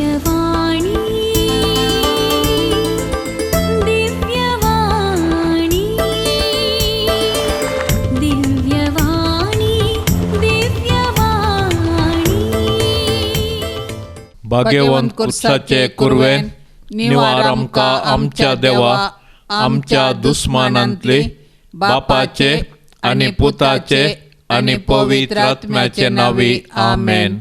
दिव्यवाणी, दिव्यवाणी, दिव्यवाणी, दिव्यवाणी. भाग्यवंत कुर्साचे कुरवेन निवार आमकां आमच्या देवा आमच्या दुस्मानांतली बापाचे आनी पुताचे आनी पवित्र आत्म्याचे नांवी आमेन.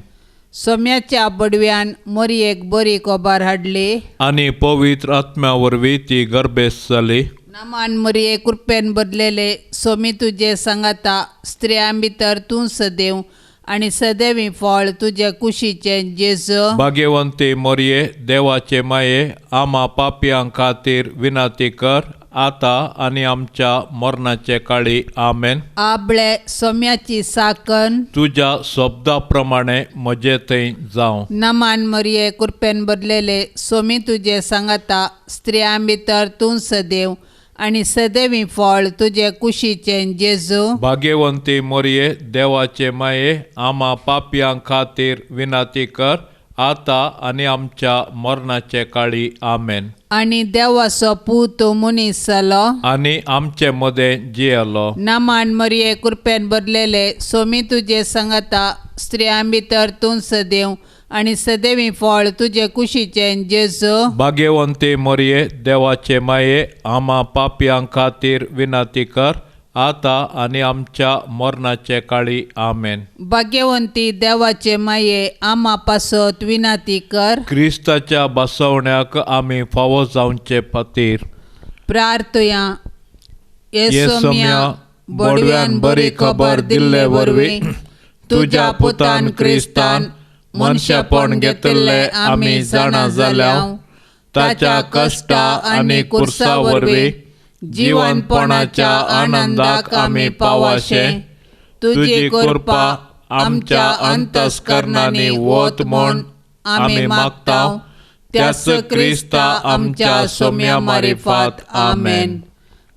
सोम्याच्या बडव्यान मोरयेक बरी कोबार हाडली. आनी पवित्र आत्म्या वरवीं ती गर्भेस्त जाली. नामान मोरये, कृपेन बदलेले, सोमी तुजे सांगाता. स्त्रियां भितर तूं सदैव आनी सदैवी फळ तुजे कुशीचें जेजू. भाग्यवंती मोरये, देवाचे माये, आमा पापयां खातीर विनंती कर आतां आनी आमच्या मरणाचे काळी. आमेन. आबळे सोम्याची साकन. तुज्या शब्दा प्रमाणे म्हजे थंय जावं. नमान मरये, कृपेन बदलेले, सोमी तुजे सांगाता. स्त्रियां भितर तूं सदैव आनी सदैवी फळ तुजे कुशीचें जेजू. भाग्यवंती मोरये, देवाचे माये, आमा पापयां खातीर विनंती कर आतां आनी आमच्या मरणाचे काळी. आमेन. आनी देवाचो पूत मनीस जालो आनी आमचे मदें जियेलो. नमान मरये, कृपेन बदलेले, सोमी तुजे सांगाता. स्त्रियां भितर तूं सदैव आनी सदैवी फळ तुजे कुशीचें जेजू. भाग्यवंती मोरये, देवाचे माये, आमा पापयां खातीर विनंती कर आतां आनी आमच्या मरणाचे काळी. आमेन. भाग्यवंती देवाचे माये, आमा पासत विनंती कर. क्रिस्ताच्या बसवण्याक आमी फावो जावचे खातीर प्रार्थया. येसोम्या, बोडव्यान बरी खबर दिल्ले वरवीं तुज्या पुतान क्रिस्तान मनशेपण घेतिल्लें आमी जाणा जाल्या. ताच्या कश्टा आनी कुर्सा वरवीं जिवनपणाच्या आनंदाक आमी पावाशे तुजी कृपा आमच्या अंतस्करणांनी वत म्हूण आमी मागता, त्याच क्रिस्ता आमच्या सोम्या मारिफात. आमेन.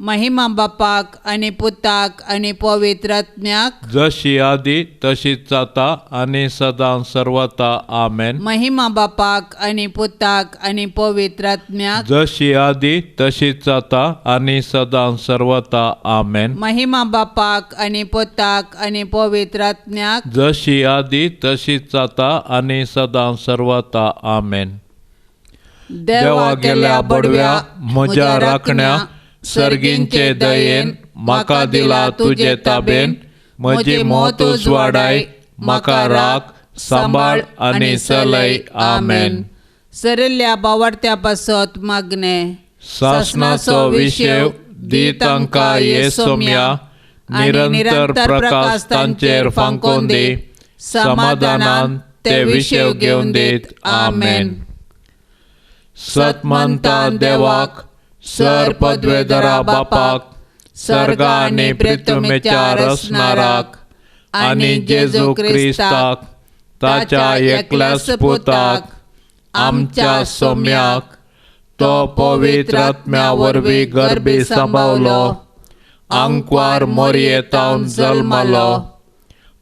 महिमा बापाक आनी पुताक आनी पवित्र आत्म्याक, जशी आदी तशीच जाता आनी सदां सर्वता. आमेन. महिमा बापाक आनी पुताक आनी पवित्र आत्म्याक, जशी आदी तशीच जाता आनी सदां सर्वता. आमेन. महिमा बापाक आनी पुताक आनी पवित्र आत्म्याक, जशी आदी तशीच जाता आनी सदां सर्वता. आमेन. देवा गेल्या बडव्या म्हज्या राखण्या, सर्गींचे दयेन म्हाका दिला तुजे ताबेन. म्हजी मौत उजवाडाय, म्हाका राख, सांबाळ आनी चलय. आमेन. सरिल्ल्या बावडत्या पासत मागणे. सासणाचो विशेव दी तांकां येसोम्या, निरंतर प्रकाश तांचेर फांकोवन दी, समाधानान ते विशेव घेवन दीत. आमेन. सतमंता देवाक, सर पदवेधरा बापाक, सर्गा आनी पृथ्वीच्या रचणाराक आनी जेजू क्रिस्ताक ताच्या एकल्याच पुताक आमच्या सोम्याक, तो पवित्र आत्म्या वरवीं गर्भी सांबावलो, आंकवार मोरयेतावन जल्मलो,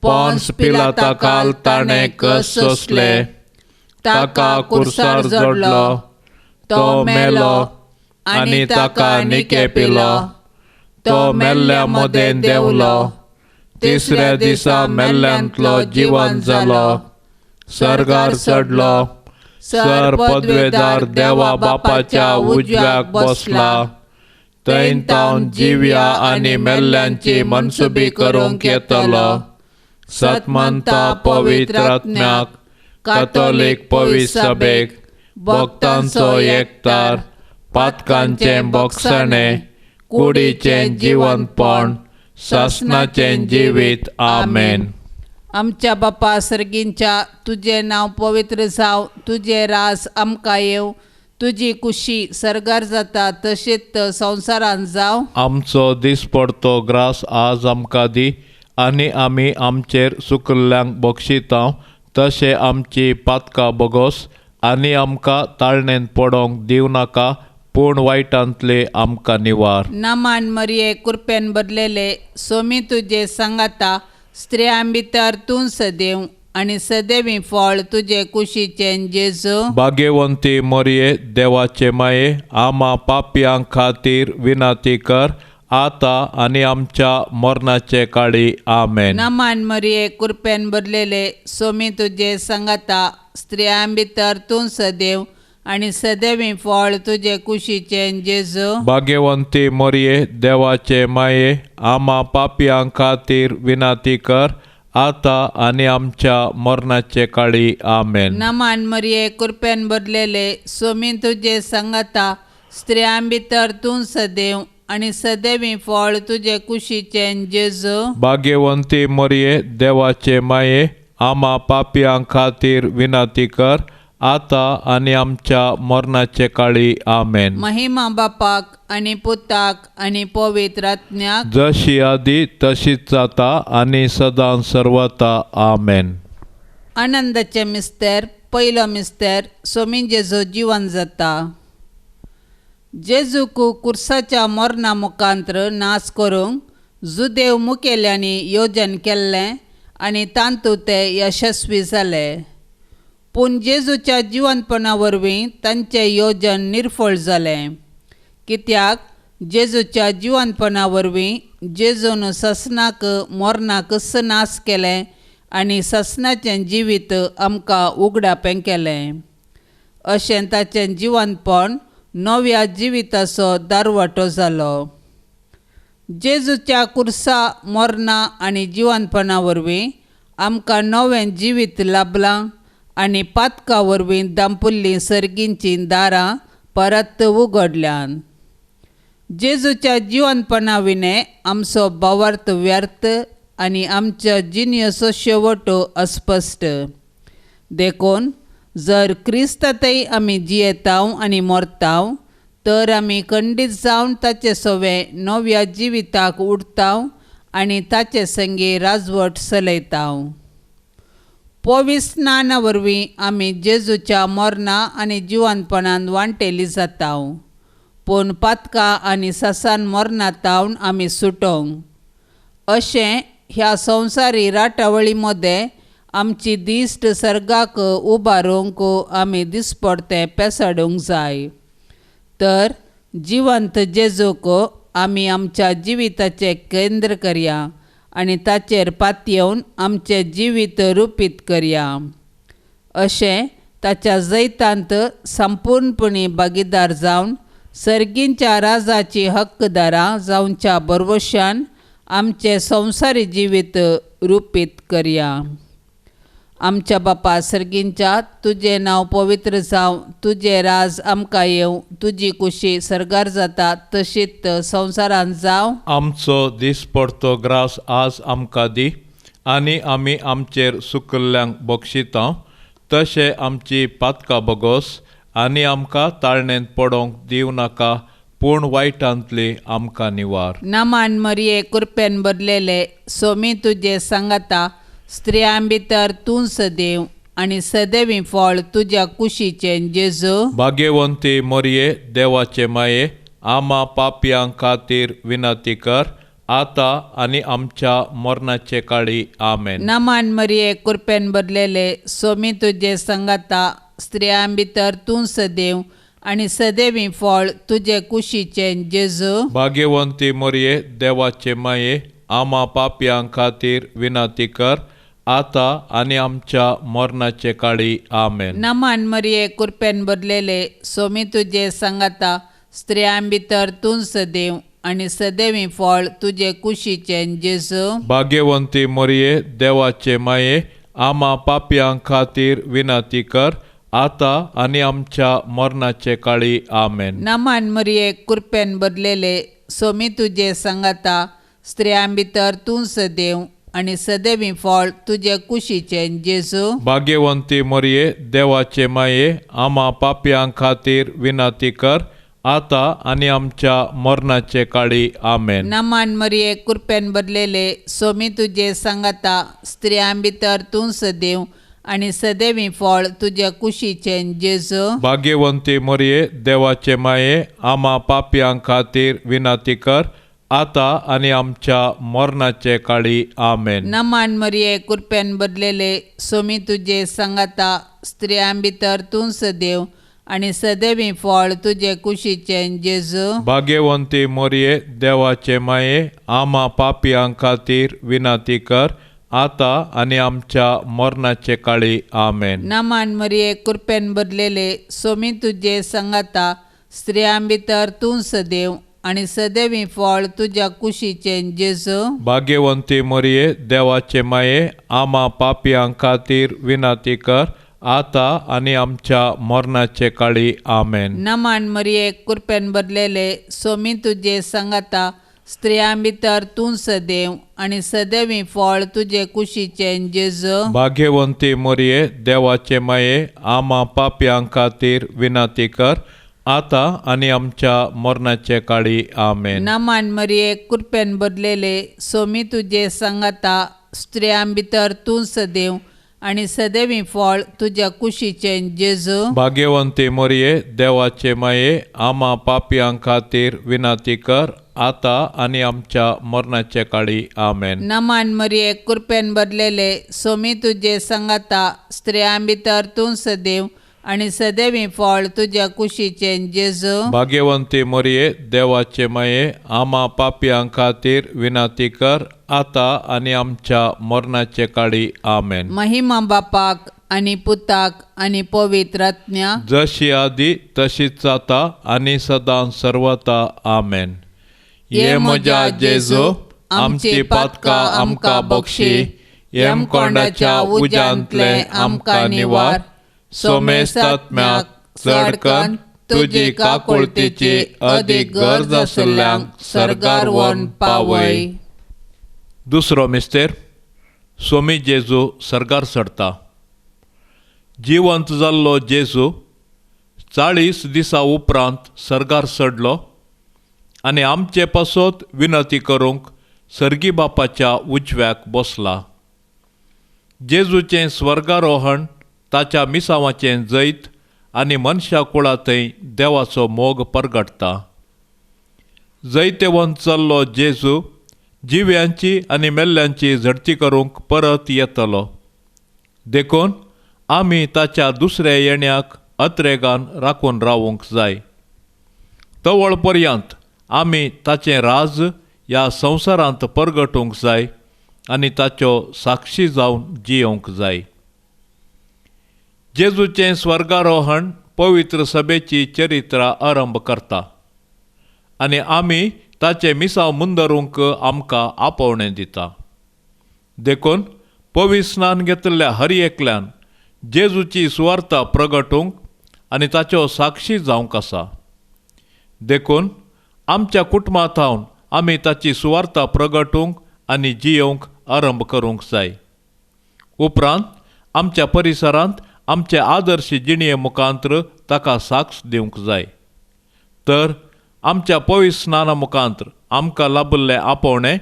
पोन्स पिलाता काल ताणें कस सोंसले, ताका कुर्सार जोडलो, तो मेलो आनी ताका निके पिलो, तो मेल्ल्या मदें देंवलो, तिसऱ्या दिसा मेल्ल्यांतलो जिवन जालो, सर्गार चडलो, सर पदवेदार देवा बापाच्या उजव्याक बसला, थंय तावन जिव्या आनी मेल्ल्यांची मनसुबी करूंक येतलो. सतमंता पवित्र आत्म्याक, कातोलीक पवित्र सभेक, भक्तांचो एकतार, पातकांचें बोगसणें, कुडीचें जिवनपण, सासणाचें जिवीत. आमेन. आमच्या बापा सर्गींच्या, तुजें नांव पवित्र जावं, तुजें राज आमकां येवं, तुजी कुशी सर्गार जाता तशेंच संवसारांत जावं. आमचो दिसपडतो ग्रास आज आमकां दी, आनी आमी आमचेर सुकल्ल्यांक बक्षिता तशें आमची पातकां बोगोस, आनी आमकां ताळणेंत पडोंक दिवं नाका, पूण वायटांतले आमकां निवार. नामान मरिये, कृपेन बदलेले, सोमी तुजे सांगाता. स्त्रियां भितर तूं सदैव आनी सदैवी फळ तुजे कुशीचें जेजू. भाग्यवंती मरिये देवाचे माये आमा पापयां खातीर विनंती कर आता आनी आमच्या मरणाचे काळी. आमेन. नमान मरिये कृपेन भरलेले सोमी तुजे सांगाता स्त्रियां भितर तूं सदैव आनी सदैवी फळ तुजे कुशीचें जेजू. भाग्यवंती मरिये देवाचे माये आमा पापयां खातीर विनंती कर आता आनी आमच्या मरणाचे काळी. आमेन. नमान मरिये कृपेन भरलेले सोमी तुजे सांगाता स्त्रियां भितर तूं सदैव आनी सदैवी फळ तुजे कुशीचें जेजू. भाग्यवंती मरिये देवाचे माये आमा पापयां खातीर विनंती कर आता आनी आमच्या मरणाचे काळी. आमेन. महिमा बापाक आनी पुताक आनी पवित्र आत्म्याक जशी आदी तशीच जाता आनी सदां सर्वता. आमेन. आनंदाचे मिस्तेर पयलो मिस्तेर सोमी जेजू जिवन जाता. जेजूक कुर्साच्या मरणा मुखांत्र नाश करूंक जुदेव मुखेल्यांनी योजन केल्लें आनी तातूंत ते यशस्वी जाले. पूण जेजूच्या जिवनपणा वरवीं तांचें योजन निर्फळ जालें. कित्याक जेजूच्या जिवनपणा वरवीं जेजून ससनाक मरणाक नाश केलें आनी ससनाचें जिवीत आमकां उगडापें केलें. अशें ताचें जिवनपण नव्या जिविताचो दारवाटो जालो. जेजूच्या कुर्सा मरणा आनी जिवनपणा वरवीं आमकां नवें जिवीत लाभलां आनी पातका वरवीं दांपुल्लीं सर्गींचीं दारां परत उगडल्यान. जेजूच्या जिवनपणा विणें आमचो भावार्थ व्यर्थ आनी आमच्या जिणेचो शेवटो अस्पश्ट. देखून जर क्रिस्तांतय आमी जियेतांव आनी मरतांव तर आमी खंडीत जावन ताचे सवे नव्या जिविताक उडतांव आनी ताचे संगी राजवट चलयतांव. पवित्र स्नाना वरवीं आमी जेजूच्या मरणा आनी जिवनपणान वांटेली जातांव. पूण पातकां आनी ससान मरणा तावन आमी सुटोंक. अशें ह्या संवसारी राटावळी मदें आमची दिश्ट सर्गाक उबारूंक आमी दिसपडतें पेसाडूंक जाय. तर जिवंत जेजूक आमी आमच्या जिविताचें केंद्र करया आनी ताचेर पातयेवन आमचें जिवीत रुपीत करया. अशें ताच्या जैतांत संपूर्णपणी भागीदार जावन सर्गींच्या राजाची हक्कदारां जावच्या भरवशान आमचें संवसारी जिवीत रुपीत करया. आमच्या बापा सर्गींच्या तुजें नांव पवित्र जावं, तुजें राज आमकां येवं, तुजी कुशी सर्गार जाता तशीच संवसारांत जावं. आमचो दिसपडतो ग्रास आज आमकां दी आनी आमी आमचेर सुकल्ल्यांक बक्षितांव तशें आमची पातकां बगोस आनी आमकां ताळणेंत पडोवंक दिवं नाका पूण वायटांतली आमकां निवार. नमान मरिये कृपेन भरलेले सोमी तुजें सांगाता स्त्रियां भितर तूं सदैव आनी सदैवी फळ तुज्या कुशीचें जेजू. भाग्यवंती मरिये देवाचे माये आमा पापयां खातीर विनंती कर आता आनी आमच्या मरणाचे काळी. आमेन. नमान मरिये कृपेन भरलेले सोमी तुजें सांगाता स्त्रियां भितर तूं सदैव आनी सदैवी फळ तुजे कुशीचें जेजू. भाग्यवंती मरिये देवाचे माये आमा पापयां खातीर विनंती कर आता आनी आमच्या मरणाचे काळी. आमेन. नमान मरिये कृपेन भरलेले सोमी तुजें सांगाता स्त्रियां भितर तूं सदैव आनी सदैवी फळ तुजे कुशीचें जेजू. भाग्यवंती मरिये देवाचे माये आमा पापयां खातीर विनंती कर आता आनी आमच्या मरणाचे काळी. आमेन. नमान मरिये कृपेन भरलेले सोमी तुजें सांगाता स्त्रियां भितर तूं सदैव आनी सदैवी फळ तुजे कुशीचें जेजू. भाग्यवंती मरिये देवाचे माये आमा पापयां खातीर विनंती कर आता आनी आमच्या मरणाचे काळी. आमेन. नमान मरिये कृपेन भरलेले सोमी तुजें सांगाता स्त्रियां भितर तूं सदैव आनी सदैवी फळ तुज्या कुशीचें जेजू. भाग्यवंती मरिये देवाचे माये आमा पापयां खातीर विनंती कर आतां आनी आमच्या मरणाचे काळी. आमेन. नमान मरिये, कृपेन बदलेले, सोमी तुजे सांगाता, स्त्रियां भितर तूं सदैव आनी सदैवी फळ तुजे कुशीचें जेजू. भाग्यवंती मोरये, देवाचे माये, आमा पापयां खातीर विनंती कर, आतां आनी आमच्या मरणाचे काळी. आमेन. नमान मरिये, कृपेन बदलेले, सोमी तुजे सांगाता, स्त्रियां भितर तूं सदैव आनी सदैवी फळ तुज्या कुशीचें जेजू. भाग्यवंती मोरये, देवाचे माये, आमा पापयां खातीर विनंती कर, आतां आनी आमच्या मरणाचे काळी. आमेन. नमान मरिये, कृपेन बदलेले, सोमी तुजे सांगाता, स्त्रियां भितर तूं सदैव आनी सदैवी फळ तुजे कुशीचें जेजू. भाग्यवंती मोरये, देवाचे माये, आमा पापयां खातीर विनंती कर, आतां आनी आमच्या मरणाचे काळी. आमेन. नमान मरिये, कृपेन बदलेले, सोमी तुजे सांगाता, स्त्रियां भितर तूं सदैव आनी सदैवी फळ तुज्या कुशीचें जेजू. भाग्यवंती मोरये, देवाचे माये, आमा पापयां खातीर विनंती कर, आतां आनी आमच्या मरणाचे काळी. आमेन. नमान मरिये, कृपेन बदलेले, सोमी तुजे सांगाता, स्त्रियां भितर तूं सदैव आनी सदैवी फळ तुज्या कुशीचें जेजू. भाग्यवंती मोरये, देवाचे माये, आमा पापयां खातीर विनंती कर, आतां आनी आमच्या मरणाचे काळी. आमेन. महिमा बापाक आनी पुताक आनी पवित्र आत्म्या, जशी आदी तशीच जाता आनी सदां सर्वता. आमेन. ये म्हज्या जेजू, आमची पातकां आमकां बक्षी, यमकोंडाच्या उज्यांतले आमकां निवार, सोमेस्तात्म्याक चडकन तुजी काकुळतीची अदीक गरज आशिल्ल्यांक सर्गार व्हरून पावय. दुसरो मिस्तेर, सोमी जेजू सर्गार चडता. जिवंत जाल्लो जेजू 40 दिसां उपरांत सर्गार चडलो आनी आमचे पासत विनंती करूंक सर्गी बापाच्या उजव्याक बसला. जेजूचें स्वर्गारोहण ताच्या मिसांवाचें जैत आनी मनशा कुळा थंय देवाचो मोग परगटता. जैतेवंत चल्लो जेजू जिव्यांची आनी मेल्ल्यांची झडती करूंक परत येतलो. देखून आमी ताच्या दुसऱ्या येण्याक अत्रेगान राखून रावूंक जाय. तवळ पर्यंत आमी ताचें राज ह्या संवसारांत परगटूंक जाय आनी ताच्यो साक्षी जावन जियोवंक जाय. जेजूचें स्वर्गारोहण पवित्र सभेची चरित्रा आरंभ करता आनी आमी ताचें मिसांव मुंदरूंक आमकां आपोवणें दिता. देखून पवित्र स्नान घेतिल्ल्या हर एकल्यान जेजूची सुवार्ता प्रगटूंक आनी ताच्यो साक्षी जावंक आसा. देखून आमच्या कुटुंबा थावन आमी ताची सुवार्ता प्रगटूंक आनी जियोवंक आरंभ करूंक जाय. उपरांत आमच्या परिसरांत आमचे आदर्श जिणये मुखांत्र ताका साक्ष दिवंक जाय. तर आमच्या पवित्र स्नाना मुखांत्र आमकां लाबिल्लें आपोवणें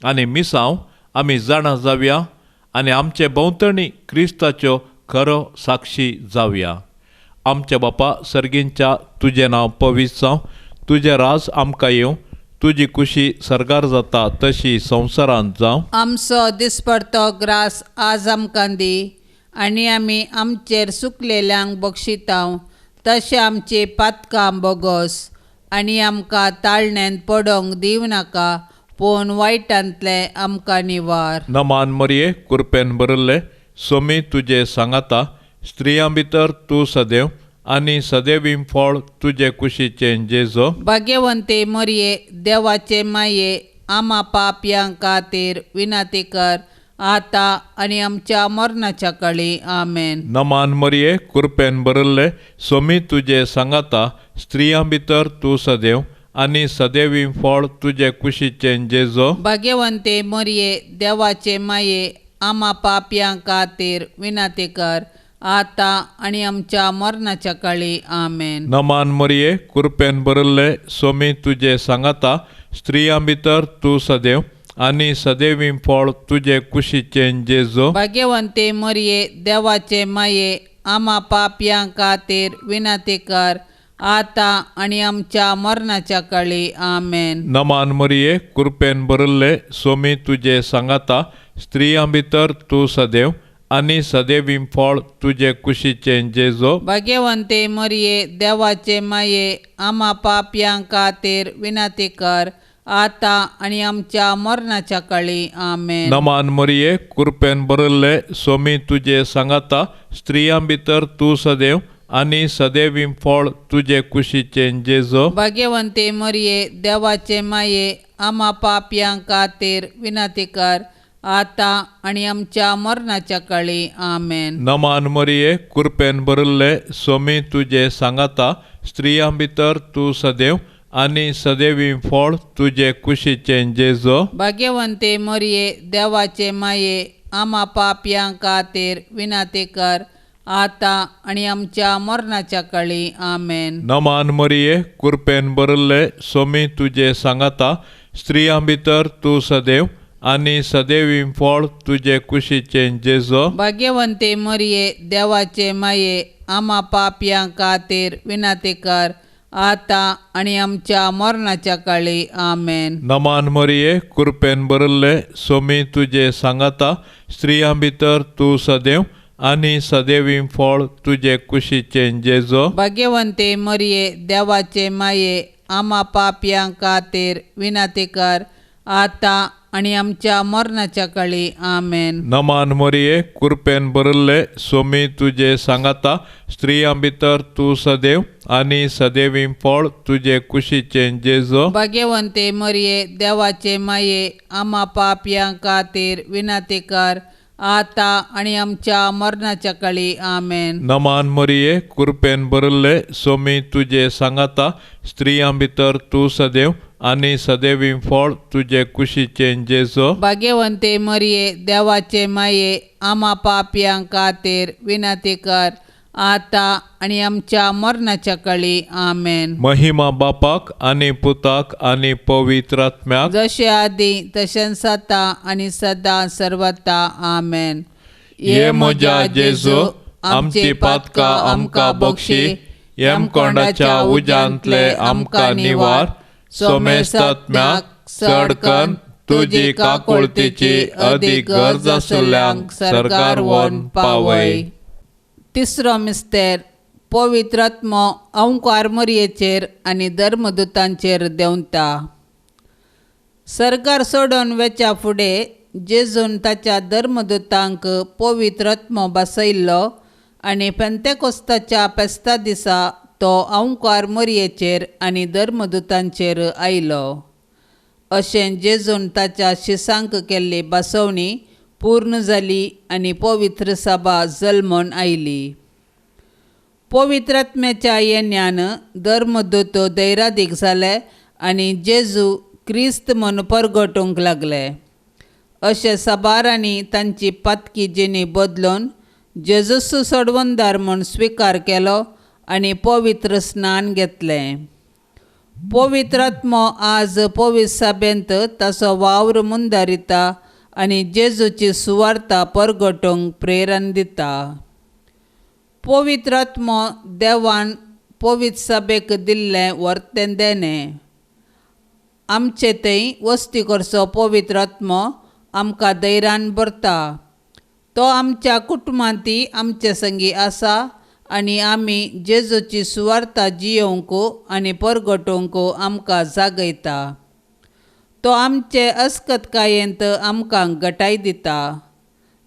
आनी मिसांव आमी जाणा जावया आनी आमचे भोंवतणी क्रिस्ताच्यो खरो साक्षी जावया. आमच्या बापा सर्गींच्या, तुजें नांव पवित्र जावं, तुजें राज आमकां येवं, तुजी कुशी सर्गार जाता तशी संवसारांत जावं. आमचो दिसपडतो ग्रास आज आमकां दी आनी आमी आमचेर सुकलेल्यांक बक्षितांव तशें आमची पातकां बोगोस आनी आमकां ताळण्यांत पडोंक दिवं नाका, पूण वायटांतलें आमकां निवार. नमान मरिये, कृपेन भरिल्ले, सोमी तुजे सांगाता, स्त्रियां भितर तूं सदैव आनी सदैवी फळ तुजे कुशीचें जेजो. भाग्यवंते मरिये, देवाचे माये, आमा पापयां खातीर विनंती कर, आतां आनी आमच्या मरणाच्या काळी. आमेन. नमान मरिये, कृपेन भरिल्ले, सोमी तुजे सांगाता, स्त्रियां भितर तूं सदैव आनी सदैवी फळ तुजे कुशीचें जेजो. भाग्यवंते मरिये, देवाचे माये, आमा पापयां खातीर विनंती कर, आतां आनी आमच्या मरणाच्या काळी. आमेन. नमान मरिये, कृपेन भरिल्ले, सोमी तुजे सांगाता, स्त्रियां भितर तूं सदैव आनी सदैवी फळ तुजे कुशीचें जेजो. भाग्यवंते मरिये, देवाचे माये, आमा पापयां खातीर विनंती कर, आतां आनी आमच्या मरणाच्या काळी. आमेन. नमान मरिये, कृपेन भरिल्ले, सोमी तुजे सांगाता, स्त्रियां भितर तूं सदैव आनी सदैवी फळ तुजे कुशीचें जेजो. भाग्यवंते मरिये, देवाचे माये, आमा पापयां खातीर विनंती कर, आतां आनी आमच्या मरणाच्या काळी. आमेन. नमान मरिये, कृपेन भरिल्ले, सोमी तुजे सांगाता, स्त्रियां भितर तूं सदैव आनी सदैवी फळ तुजे कुशीचें जेजो. भाग्यवंते मरिये, देवाचे माये, आमा पापयां खातीर विनंती कर, आतां आनी आमच्या मरणाच्या काळी. आमेन. नमान मरिये, कृपेन भरिल्ले, सोमी तुजे सांगाता, स्त्रियां भितर तूं सदैव आनी सदैवी फळ तुजे कुशीचें जेजो. भाग्यवंते मरिये, देवाचे माये, आमा पापयां खातीर विनंती कर, आतां आनी आमच्या मरणाच्या काळी. आमेन. नमान मरिये, कृपेन भरिल्ले, सोमी तुजे सांगाता, स्त्रियां भितर तूं सदैव आनी सदैवी फळ तुजे कुशीचें जेजो. भाग्यवंते मरिये, देवाचे माये, आमा पापयां खातीर विनंती कर, आतां आनी आमच्या मरणाच्या काळी. आमेन. नमान मरिये, कृपेन भरिल्ले, सोमी तुजे सांगाता, स्त्रियां भितर तूं सदैव आनी सदैवी फळ तुजे कुशीचें जेजो. भाग्यवंते मरिये, देवाचे माये, आमा पापयां खातीर विनंती कर, आतां आनी आमच्या मरणाच्या काळी. आमेन. नमान मरिये, कृपेन भरिल्ले, सोमी तुजे सांगाता, स्त्रियां भितर तूं सदैव आनी सदैवी फळ तुजे कुशीचें जेजो. भाग्यवंते मरिये, देवाचे माये, आमा पापयां खातीर विनंती कर, आतां आनी आमच्या मरणाच्या काळी. आमेन. नमान मरिये, कृपेन भरिल्ले, सोमी तुजे सांगाता, स्त्रियां भितर तूं सदैव आनी सदैवी फळ तुजे कुशीचें जेजो. भाग्यवंते मरिये, देवाचे माये, आमा पापयां खातीर विनंती कर, आतां आनी आमच्या मरणाच्या काळी. आमेन. महिमा बापाक आनी पुताक आनी पवित्र आत्म्याक, जशें आदी तशेंच आतां आनी सदां सर्वता. आमेन. हे म्हज्या जेजू, आमची पातकां आमकां बक्षी, यमकोंडाच्या उज्यांतले आमकां निवार, सोमेस्तात्म्याक चड कन्न तुजी काकुळतीची अदीक गरज आशिल्ल्यांक सरकार व्हरून पावय. तिसरो मिस्तेर, पवित्र आत्मो अंकार मरयेचेर आनी धर्मदूतांचेर देंवता. सरकार सोडून वेच्या फुडें जेजून ताच्या धर्मदूतांक पवित्र आत्मो बसयल्लो आनी पेंतेकोस्ताच्या फेस्ता दिसा तो अंकार मरयेचेर आनी धर्मदूतांचेर आयलो. अशें जेजून ताच्या शिसांक केल्ली बसवणी पूर्ण जाली आनी पवित्र सभा जल्मून आयली. पवित्र आत्म्याच्या येण्यान धर्मदूत धैरादीक जाले आनी जेजू क्रिस्त म्हूण परगटूंक लागले. अशें साबारांनी तांची पातकी जिणी बदलून जेजूस सोडवणदार म्हूण स्विकार केलो आनी पवित्र स्नान घेतलें. पवित्र आत्मो आज पवित्र सभेंत ताचो वावर मुंदारिता आनी जेजूची सुवार्ता परगटूंक प्रेरण दिता. पवित्र आत्मो देवान पवित्र सभेक दिल्लें वर्तें देणें. आमचे थंय वस्ती करचो पवित्र आत्मो आमकां धैर्यान भरता. तो आमच्या कुटुंबांत आमचे संगी आसा आनी आमी जेजूची सुवार्ता जियोवंक आनी परगटूंक आमकां जागयता. तो आमचे अस्कतकायेंत आमकां गटाय दिता.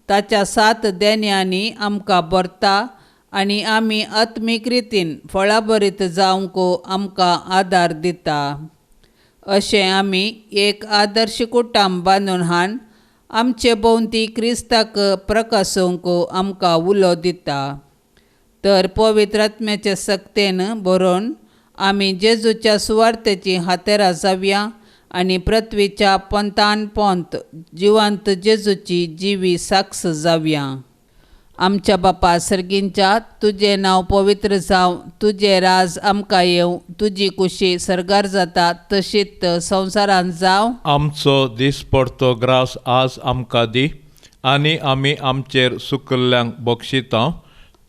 ताच्या सात देण्यांनी आमकां भरता आनी आमी आत्मीक रितीन फळाभरीत जावंक आमकां आदार दिता. अशें आमी एक आदर्श कुटुंब बांदून हाडून आमचे भोंवती क्रिस्ताक प्रकाशोवंक आमकां उलो दिता. तर पवित्र आत्म्याचे सक्तेन बरोवन आमी जेजूच्या सुवार्तेची हातेरां जावया आनी पृथ्वीच्या पंथान पंथ जिवंत जेजूची जिवी साक्ष जावया. आमच्या बापा सर्गींच्या, तुजें नांव पवित्र जावं, तुजें राज आमकां येवं, तुजी कुशी सर्गार जाता तशीच संवसारांत जावं. आमचो दिसपडतो ग्रास आज आमकां दी आनी आमी आमचेर सुकल्ल्यांक बक्षिता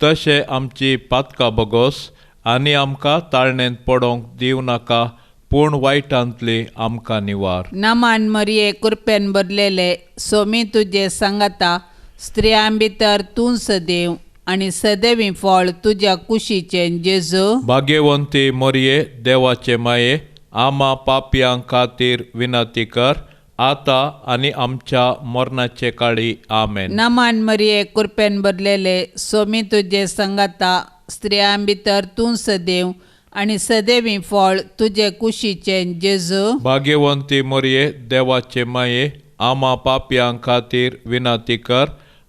तशें आमची पातकां बगोस आनी आमकां ताळणेंत पडोंक दिवं नाका, पूण वायटांतली आमकां निवार. नमान मरिये, कृपेन भरलेले, सोमी तुजे सांगाता, स्त्रियां भितर तूं सदैव आनी सदैवी फळ तुज्या कुशीचें जेजू. भाग्यवंती मरिये, देवाचे माये, आमा पापयां खातीर विनंती कर, आतां आनी आमच्या मरणाचे काळी. आमेन. नमान मरिये, कृपेन भरलेले, सोमी तुजे सांगाता, स्त्रियां भितर तूं सदैव आनी सदैवी फळ तुजे कुशीचें जेजू. भाग्यवंती मरिये, देवाचे माये, आमा पापयां खातीर विनंती कर,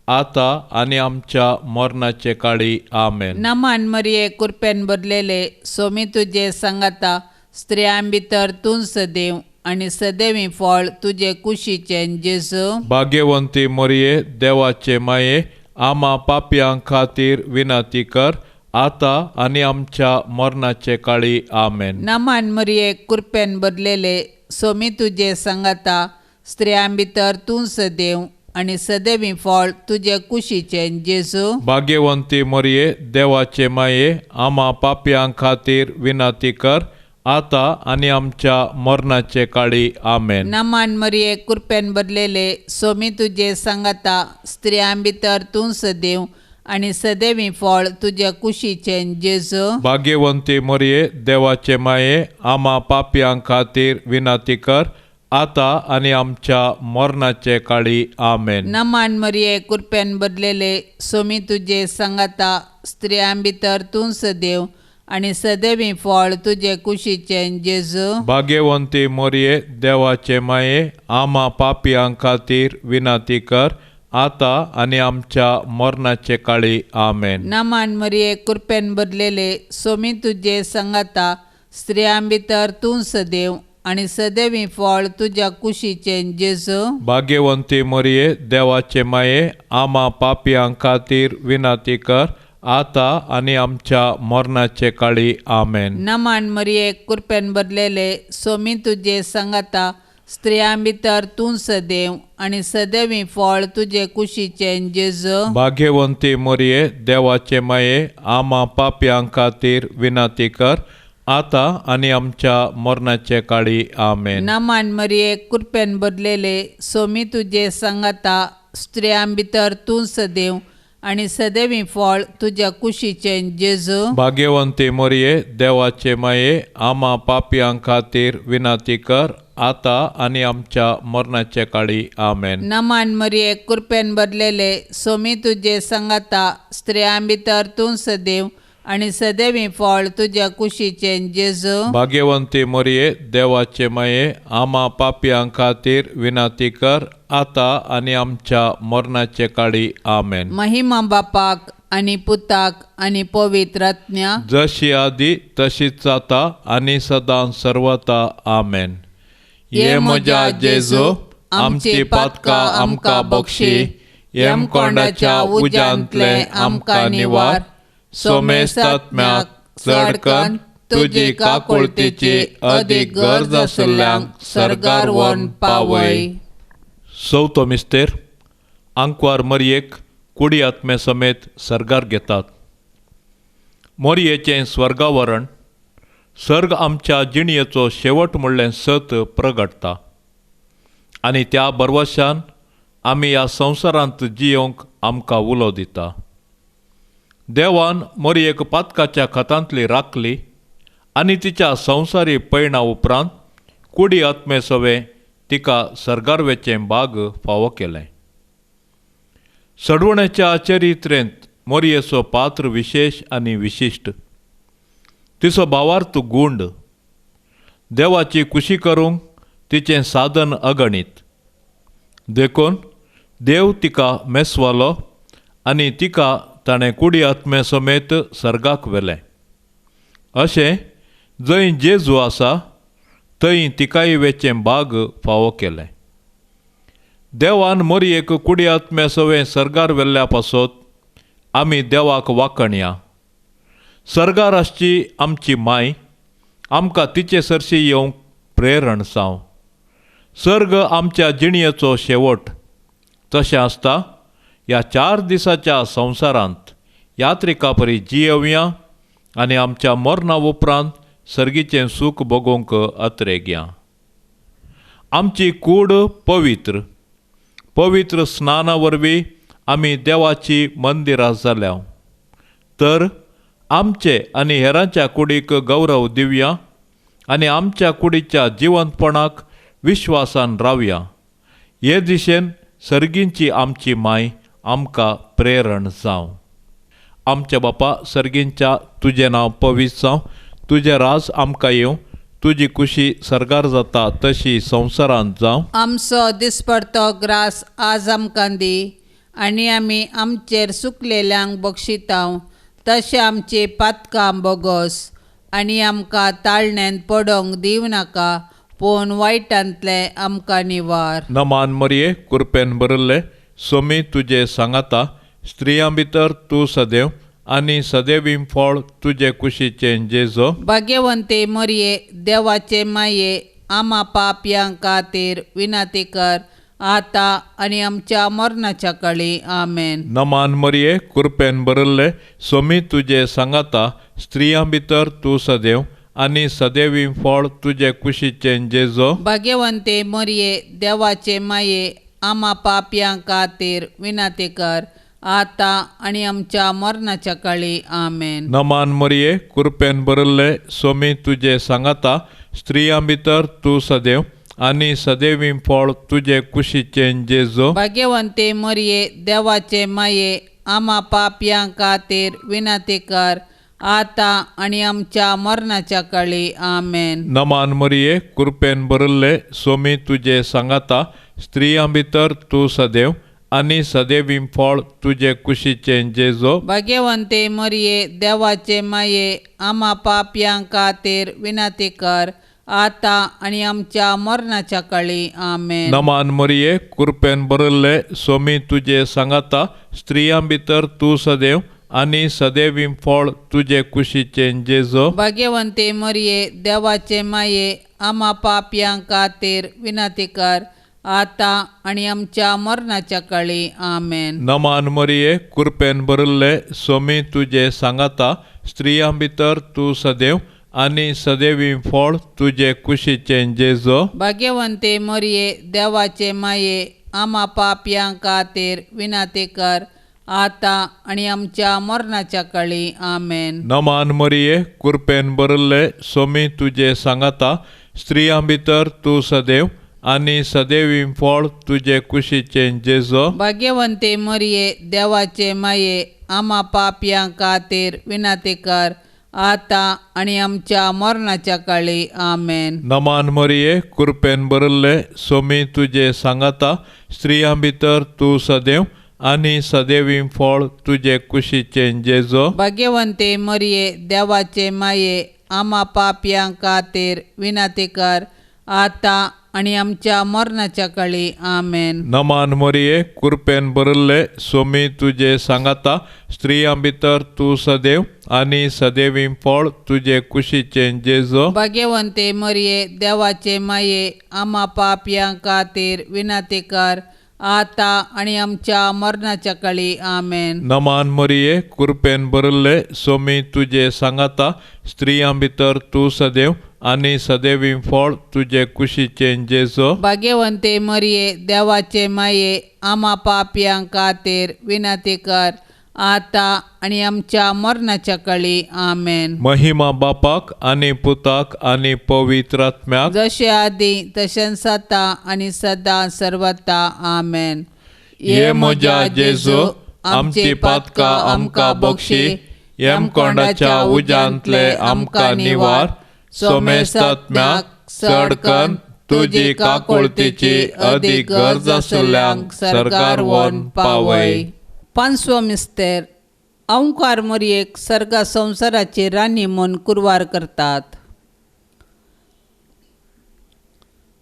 आतां आनी आमच्या मरणाचे काळी. आमेन. नमान मरिये, कृपेन भरलेले, सोमी तुजे सांगाता, स्त्रियां भितर तूं सदैव आनी सदैवी फळ तुजे कुशीचें जेजू. भाग्यवंती मरिये, देवाचे माये, आमा पापयां खातीर विनंती कर, आतां आनी आमच्या मरणाचे काळी. आमेन. नमान मरिये, कृपेन भरलेले, सोमी तुजे सांगाता, स्त्रियां भितर तूं सदैव आनी सदैवी फळ तुजे कुशीचें जेजू. भाग्यवंती मरिये, देवाचे माये, आमा पापयां खातीर विनंती कर, आतां आनी आमच्या मरणाचे काळी. आमेन. नमान मरिये, कृपेन भरलेले, सोमी तुजे सांगाता, स्त्रियां भितर तूं सदैव आनी सदैवी फळ तुज्या कुशीचें जेजू. भाग्यवंती मरिये, देवाचे माये, आमा पापयां खातीर विनंती कर, आतां आनी आमच्या मरणाचे काळी. आमेन. नमान मरिये, कृपेन भरलेले, सोमी तुजे सांगाता, स्त्रियां भितर तूं सदैव आनी सदैवी फळ तुजे कुशीचें जेजू. भाग्यवंती मरिये, देवाचे माये, आमा पापयां खातीर विनंती कर, आतां आनी आमच्या मरणाचे काळी. आमेन. नमान मरिये, कृपेन भरलेले, सोमी तुजे सांगाता, स्त्रियां भितर तूं सदैव आनी सदैवी फळ तुज्या कुशीचें जेजू. भाग्यवंती मरिये, देवाचे माये, आमा पापयां खातीर विनंती कर, आतां आनी आमच्या मरणाचे काळी. आमेन. नमान मरिये, कृपेन भरलेले, सोमी तुजे सांगाता, स्त्रियां भितर तूं सदैव आनी सदैवी फळ तुजे कुशीचें जेजू. भाग्यवंती मरिये, देवाचे माये, आमा पापयां खातीर विनंती कर, आतां आनी आमच्या मरणाचे काळी. आमेन. नमान मरिये, कृपेन भरलेले, सोमी तुजे सांगाता, स्त्रियां भितर तूं सदैव आनी सदैवी फळ तुज्या कुशीचें जेजू. भाग्यवंती मरिये, देवाचे माये, आमा पापयां खातीर विनंती कर, आतां आनी आमच्या मरणाचे काळी. आमेन. नमान मरिये, कृपेन भरलेले, सोमी तुजे सांगाता, स्त्रियां भितर तूं सदैव आनी सदैवी फळ तुज्या कुशीचें जेजू. भाग्यवंती मरिये, देवाचे माये, आमा पापयां खातीर विनंती कर, आतां आनी आमच्या मरणाचे काळी. आमेन. महिमा बापाक आनी पुताक आनी पवित्र आत्म्याक, जशी आदी तशीच जाता आनी सदां सर्वता. आमेन. ये म्हज्या जेजू, आमची पातकां आमकां बक्षी, यमकोंडाच्या उज्यांतले आमकां निवार, सोमेस्तात्म्याक चडकन तुजी काकुळतीची अदीक गरज आशिल्ल्यांक सर्गार व्हरून पावय. चवथो मिस्तेर, आंकवार मरयेक कुडी आत्मे समेत सर्गार घेतात. मोरयेचें स्वर्गावरण सर्ग आमच्या जिणयेचो शेवट म्हणलें सत प्रगटता आनी त्या भरवशान आमी ह्या संवसारांत जियोंक आमकां उलो दिता. देवान मोरयेक पातकाच्या खतांतली राखली आनी तिच्या संवसारी पयणा उपरांत कुडी आत्मे सवें तिका सर्गार वेचें बाग फावो केलें. सडवण्याच्या चरित्रेंत मोरयेचो पात्र विशेश आनी विशिश्ट. तिचो भावार्थ गुंड, देवाची खुशी करूंक तिचें साधन अगणीत. देखून देव तिका मेसवालो आनी तिका ताणें कुडी आत्मे समेत सर्गाक व्हेलें. अशें जंय जेजू आसा थंय तिकाय वेचें बाग फावो केलें. देवान मोरयेक कुडी आत्मे सवें सर्गार व्हेल्ल्या पासत आमी देवाक वाकणया. सर्गार आसची आमची माय आमकां तिचे सरशी येवंक प्रेरण जावं. सर्ग आमच्या जिणयेचो शेवट. तशें आसता ह्या 4 दिसाच्या संवसारांत यात्रिका परी जियेवया आनी आमच्या मरणा उपरांत सर्गीचें सूख भोगोवंक अत्रेग्या. आमची कूड पवित्र पवित्र स्नाना वरवीं आमी देवाची मंदिरां जाल्या, तर आमचे आनी हेरांच्या कुडीक गौरव दिवया आनी आमच्या कुडीच्या जिवंतपणाक विश्वासान रावया. हे दिशेन सर्गींची आमची माय आमकां प्रेरण जावं. आमच्या बापा सर्गींच्या, तुजें नांव पवित्र जावं, तुजें राज आमकां येवं, तुजी खुशी सर्गार जाता तशी संवसारांत जावं. आमचो दिसपडतो ग्रास आज आमकां दी आनी आमी आमचेर सुकलेल्यांक बक्षितांव तशें आमची पातकां बोगोस आनी आमकां ताळण्यांत पडोंक दिवं नाका पूण वायटांतलें आमकां निवार. नमान मरये, कुरपेन भरिल्ले, सोमी तुजे सांगाता, स्त्रियां भितर तूं सदैव आनी सदैवी फळ तुजे कुशीचें जेजो. भाग्यवंते मरये, देवाचे माये, आमा पापयां खातीर विनंती कर आतां आनी आमच्या मरणाच्या काळी. आमेन. नमान मरये, कुरपेन भरिल्ले, सोमी तुजे सांगाता, स्त्रियां भितर तूं सदैव आनी सदैवी फळ तुजे कुशीचें जेजो. भाग्यवंते मरये, देवाचे माये, आमा पापयां खातीर विनंती कर आतां आनी आमच्या मरणाच्या काळी. आमेन. नमान मरये, कुरपेन भरिल्ले, सोमी तुजे सांगाता, स्त्रियां भितर तूं सदैव आनी सदैवी फळ तुजे कुशीचें जेजो. भाग्यवंते मरये, देवाचे माये, आमा पापयां खातीर विनंती कर आतां आनी आमच्या मरणाच्या काळी. आमेन. नमान मरये, कुरपेन भरिल्ले, सोमी तुजे सांगाता, स्त्रियां भितर तूं सदैव आनी सदैवी फळ तुजे कुशीचें जेजो. भाग्यवंते मरये, देवाचे माये, आमा पापयां खातीर विनंती कर आतां आनी आमच्या मरणाच्या काळी. आमेन. नमान मरये, कुरपेन भरिल्ले, सोमी तुजे सांगाता, स्त्रियां भितर तूं सदैव आनी सदैवी फळ तुजे कुशीचें जेजो. भाग्यवंते मरये, देवाचे माये, आमा पापयां खातीर विनंती कर आतां आनी आमच्या मरणाच्या काळी. आमेन. नमान मरये, कुरपेन भरिल्ले, सोमी तुजे सांगाता, स्त्रियां भितर तूं सदैव आनी सदैवी फळ तुजे कुशीचें जेजो. भाग्यवंते मरये, देवाचे माये, आमा पापयां खातीर विनंती कर आतां आनी आमच्या मरणाच्या काळी. आमेन. नमान मरये, कुरपेन भरिल्ले, सोमी तुजे सांगाता, स्त्रियां भितर तूं सदैव आनी सदैवी फळ तुजे कुशीचें जेजो. भाग्यवंते मरये, देवाचे माये, आमा पापयां खातीर विनंती कर आतां आनी आमच्या मरणाच्या काळी. आमेन. नमान मरये, कुरपेन भरिल्ले, सोमी तुजे सांगाता, स्त्रियां भितर तूं सदैव आनी सदैवी फळ तुजे कुशीचें जेजो. भाग्यवंते मरये, देवाचे माये, आमा पापयां खातीर विनंती कर आतां आनी आमच्या मरणाच्या काळी. आमेन. नमान मरये, कुरपेन भरिल्ले, सोमी तुजे सांगाता, स्त्रियां भितर तूं सदैव आनी सदैवी फळ तुजे कुशीचें जेजो. भाग्यवंते मरये, देवाचे माये, आमा पापयां खातीर विनंती कर आतां आनी आमच्या मरणाच्या काळी. आमेन. नमान मरये, कुरपेन भरिल्ले, सोमी तुजे सांगाता, स्त्रियां भितर तूं सदैव आनी सदैवी फळ तुजे कुशीचें जेजो. भाग्यवंते मरये, देवाचे माये, आमा पापयां खातीर विनंती कर आतां आनी आमच्या मरणाच्या काळी. आमेन. महिमा बापाक आनी पुताक आनी पवित्र आत्म्याक, जशें आदी तशेंच आतां आनी सदां सर्वता. आमेन. हे म्हज्या जेजू, आमची पातकां आमकां बक्षी, यमकोंडाच्या उज्यांतले आमकां निवार, सोमेस्तात्म्याक चडकन तुजी काकुळतीची अदीक गरज आशिल्ल्यांक सरकार व्हरून पावय. पांचवो मिस्तेर. अंकार मोरयेक सर्गा संवसाराची राणी म्हूण कुरवार करतात.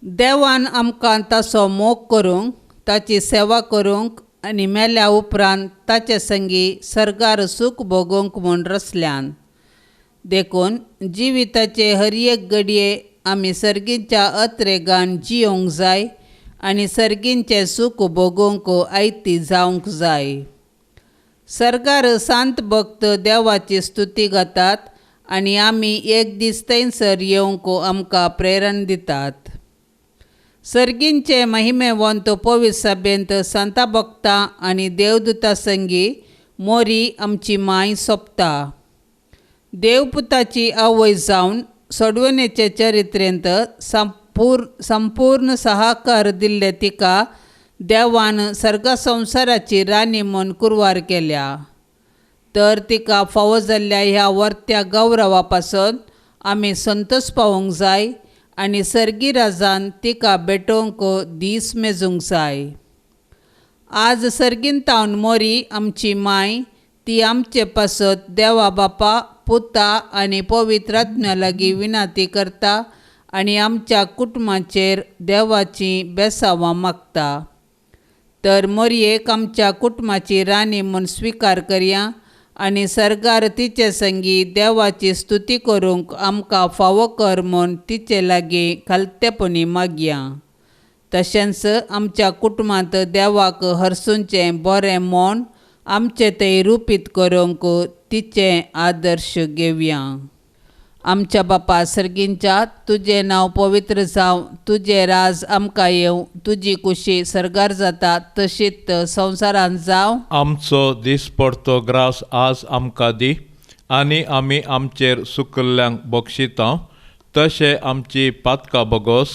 देवान आमकां ताचो मोग करूंक, ताची सेवा करूंक आनी मेल्या उपरांत ताचे संगी सर्गार सूख भोगूंक म्हूण रचल्यान. देखून जिविताचे हर एक घडये आमी सर्गीच्या अत्रेगान जियोंक जाय आनी सर्गींचें सूख भोगूंक आयती जावंक जाय. सर्गार सांत भक्त देवाची स्तुती गातात आनी आमी एक दीस थंयसर येवंक आमकां प्रेरण दितात. सर्गींचे महिमेवंत पवित्र सभेंत संता भक्तां आनी देवदूता संगी मोरी आमची माय सोंपता. देवपुताची आवय जावन सोडवणेचे चरित्रेंत संपूर्ण सहकार दिल्ले तिका देवान सर्ग संवसाराची राणी म्हूण कुरवार केल्या. तर तिका फावो जाल्ल्या ह्या वर्त्या गौरवा पासून आमी संतोष पावूंक जाय आनी सर्गी राजान तिका भेटोवंक दीस मेजूंक जाय. आज सर्गींतावन मोरी आमची माय ती आमचे पासत देवा बापा पुता आनी पवित्र आत्म्या लागीं विनंती करता आनी आमच्या कुटुंबाचेर देवाची बेसावां मागता. तर मोरयेक आमच्या कुटुंबाची राणी म्हूण स्विकार करया आनी सर्गार तिचे संगी देवाची स्तुती करूंक आमकां फावो कर म्हूण तिचे लागीं खालतेपणी मागया. तशेंच आमच्या कुटुंबांत देवाक हरसूंचें बरें म्हूण आमचें तें रुपीत करूंक तिचें आदर्श घेवया. आमच्या बापा सर्गींच्या, तुजें नांव पवित्र जावं, तुजें राज आमकां येवं, तुजी कुशी सर्गार जाता तशीच संवसारांत जावं. आमचो दिसपडतो ग्रास आज आमकां दी आनी आमी आमचेर सुकल्ल्यांक बक्षिता तशें आमची पातकां बगोस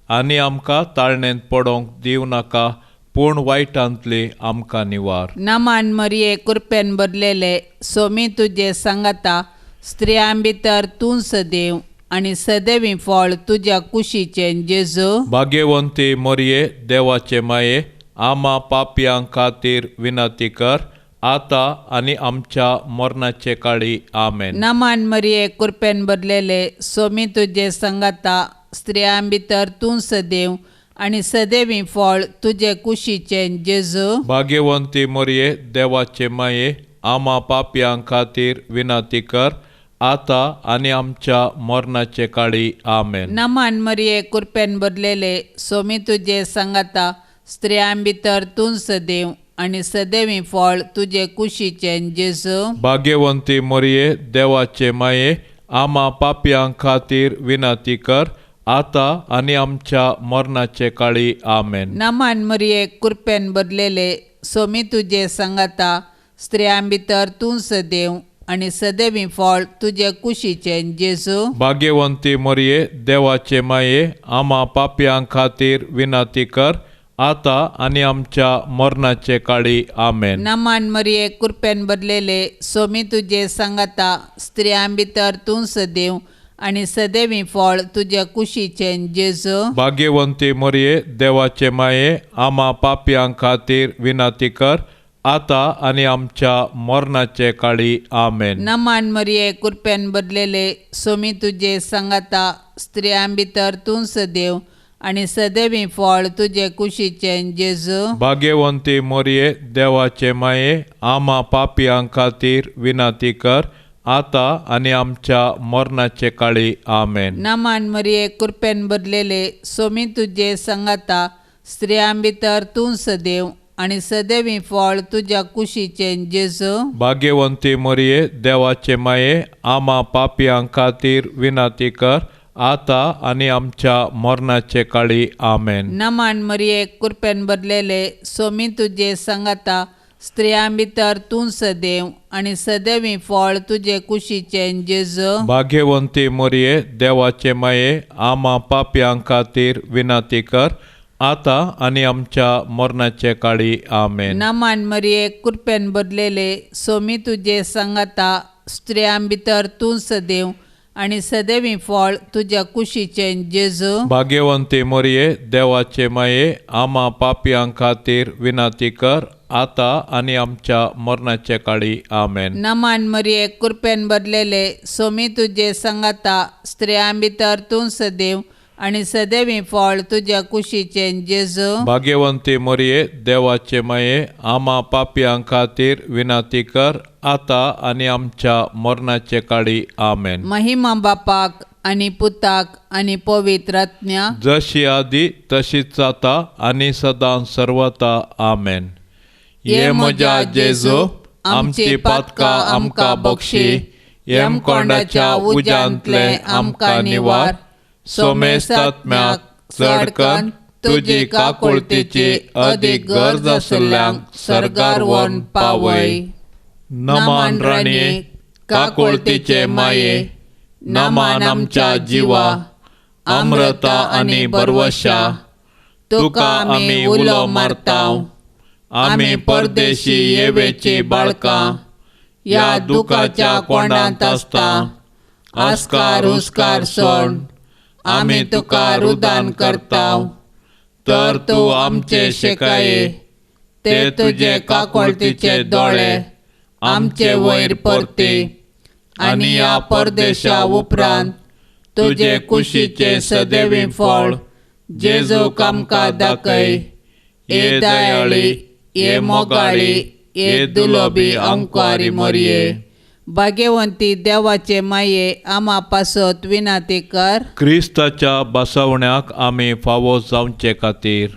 आनी आमकां ताळणेंत पडोवंक दिवं नाका पूण वायटांतली आमकां निवार. नमान मरिये, कृपेन भरलेले, सोमी तुजे सांगाता, स्त्रियां भितर तूं सदैव आनी सदैवी फळ तुज्या कुशीचें जेजू. भाग्यवंती मरिये, देवाचे माये, आमा पापयां खातीर विनंती कर आतां आनी आमच्या मरणाचे काळी. आमेन. नमान मरिये, कृपेन भरलेले, सोमी तुजे सांगाता, स्त्रियां भितर तूं सदैव आनी सदैवी फळ तुजे कुशीचें जेजू. भाग्यवंती मरिये, देवाचे माये, आमा पापयां खातीर विनंती कर आतां आनी आमच्या मरणाचे काळी. आमेन. नमान मरिये, कृपेन भरलेले, सोमी तुजे सांगाता, स्त्रियां भितर तूं सदैव आनी सदैवी फळ तुजे कुशीचें जेजू. भाग्यवंती मरिये, देवाचे माये, आमा पापयां खातीर विनंती कर आतां आनी आमच्या मरणाचे काळी. आमेन. नमान मरिये, कृपेन भरलेले, सोमी तुजे सांगाता, स्त्रियां भितर तूं सदैव आनी सदैवी फळ तुजे कुशीचें जेजू. भाग्यवंती मरिये, देवाचे माये, आमा पापयां खातीर विनंती कर आतां आनी आमच्या मरणाचे काळी. आमेन. नमान मरिये, कृपेन भरलेले, सोमी तुजे सांगाता, स्त्रियां भितर तूं सदैव आनी सदैवी फळ तुज्या कुशीचें जेजू. भाग्यवंती मरिये, देवाचे माये, आमा पापयां खातीर विनंती कर आतां आनी आमच्या मरणाचे काळी. आमेन. नमान मरिये, कृपेन भरलेले, सोमी तुजे सांगाता, स्त्रियां भितर तूं सदैव आनी सदैवी फळ तुजे कुशीचें जेजू. भाग्यवंती मरिये, देवाचे माये, आमा पापयां खातीर विनंती कर आतां आनी आमच्या मरणाचे काळी. आमेन. नमान मरिये, कृपेन भरलेले, सोमी तुजे सांगाता, स्त्रियां भितर तूं सदैव आनी सदैवी फळ तुज्या कुशीचें जेजू. भाग्यवंती मरिये, देवाचे माये, आमा पापयां खातीर विनंती कर आतां आनी आमच्या मरणाचे काळी. आमेन. नमान मरिये, कृपेन भरलेले, सोमी तुजे सांगाता, स्त्रियां भितर तूं सदैव आनी सदैवी फळ तुजे कुशीचें जेजू. भाग्यवंती मरिये, देवाचे माये, आमा पापयां खातीर विनंती कर आतां आनी आमच्या मरणाचे काळी. आमेन. नमान मरिये, कृपेन भरलेले, सोमी तुजे सांगाता, स्त्रियां भितर तूं सदैव आनी सदैवी फळ तुज्या कुशीचें जेजू. भाग्यवंती मरिये, देवाचे माये, आमा पापयां खातीर विनंती कर आतां आनी आमच्या मरणाचे काळी. आमेन. नमान मरिये, कृपेन भरलेले, सोमी तुजे सांगाता, स्त्रियां भितर तूं सदैव आनी सदैवी फळ तुज्या कुशीचें जेजू. भाग्यवंती मरिये, देवाचे माये, आमा पापयां खातीर विनंती कर आतां आनी आमच्या मरणाचे काळी. आमेन. महिमा बापाक आनी पुताक आनी पवित्र आत्म्या, जशी आदी तशीच जाता आनी सदां सर्वता. आमेन. ये म्हज्या जेजू, आमची पातकां आमकां बक्षी, यमकोंडाच्या उज्यांतले आमकां निवार. सोमेस्तात्म्याक चडकन तुजी काकुळतीची अदीक गरज आशिल्ल्यांक सर्गार व्हरून पावय. नमान राणये, काकुळतीचे माये, नमान आमच्या जिवा, अमृता आनी बरवशा, तुका आमी उलो मारताव. आमी परदेशी येवेची बाळकां ह्या दुखाच्या कोंडांत आसता. आस्कार हुस्कार सोड आमी तुका रुदान करताव, तर तूं आमचे शेकाये ते तुजे काकुळतीचे दोळे आमचे वयर परती आनी ह्या परदेशा उपरांत तुजे कुशीचे सदैवी फळ जेजूक आमकां दाखय. ये दयाळी, ये मोगाळी, ये दुलोबी अंकुआरी मोरये. भाग्यवंती देवाचे माये, आमा पासत विनाती कर. क्रिस्ताच्या बसवण्याक आमी फावो जावचे खातीर.